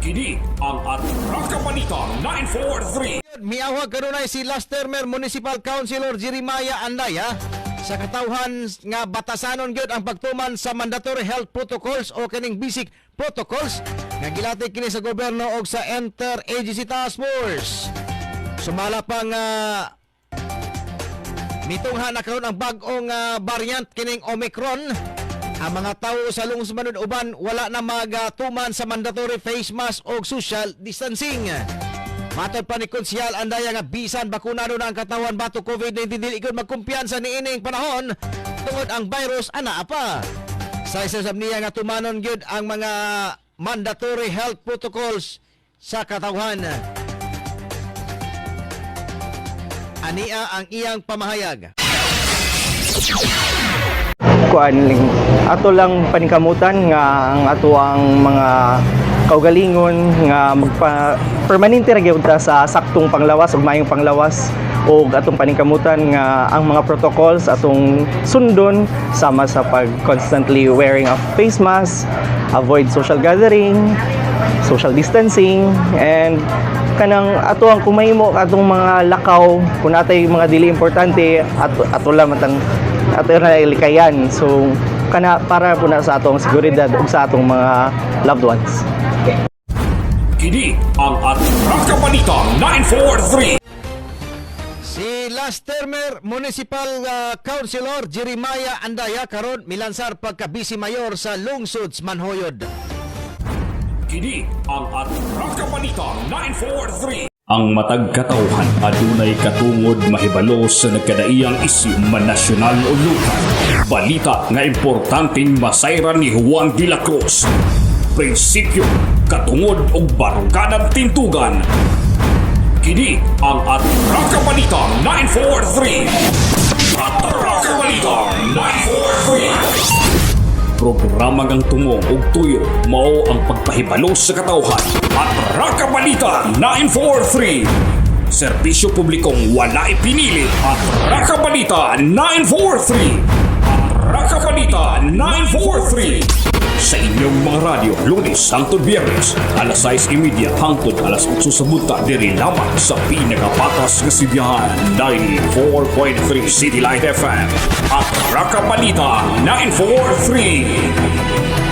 Kini ang Atraka Balita 943. Miawag kanunay si Las Termer Municipal Councilor Jeremiah Andaya sa katawhan nga batasanon gyud ang pagtuman sa mandatory health protocols o kining basic protocols nga gilatay kini sa gobyerno og sa Interagency Task Force. Sumala pa nga mitungha na karon ang bag-ong variant kining Omicron. Ang mga tao sa lungsod man uban wala na magatuman sa mandatory face mask o social distancing. Matod pa ni Konsehal Andaya nga bisan bakunado na ang katawan batok COVID-19, dili gyud magkumpiyansa niining panahon tungod ang virus anaa pa. Sa isa sab niya nga tumanon gyud ang mga mandatory health protocols sa katawhan. Ania ang iyang pamahayag. Kuan, ato lang paningkamutan nga ang ato ang mga kaugalingon nga magpa permanente ra gyud ta sa saktong panglawas ug maayong panglawas, ug atong paningkamutan nga ang mga protocols atong sundon, sama sa pag constantly wearing of face mask, avoid social gathering, social distancing, and kanang ato ang kumahimo atong mga lakaw, kung natay mga dili importante, ato ato lang matang ato na likayan. So kana, para po na sa atong seguridad ug sa atong mga loved ones. Kini ang Atraka Balita 943. Si Las Termer Municipal Councilor Jeremiah Andaya karon milansar pagka vice mayor sa lungsod sa Manhoyod. Kini ang Atraka Balita 943. Ang matag katawhan adunay katungod mahibalo sa nagkadaiyang isyu, man nasyonal o lokal. Balita nga importanteng masayran ni Juan de la Cruz. Prinsipyo, katungod ug barukadang tintugan. Kini ang Atraka Balita 943. Atraka Balita 943. Programa ngang tungong ug tuyo mao ang pagpahibalo sa katawhan. Atraka Balita 943. Serbisyo publikong walay pinili. Atraka Balita 943. Atraka Balita 943. Sa inyong mga radyo, Lunes hangtod Biyernes, alas 6:30 hangtod alas 8 sa buntag, diri lamang sa pinakapatas nga sidyahan, 94.3 City Light FM. Atraka Balita 943.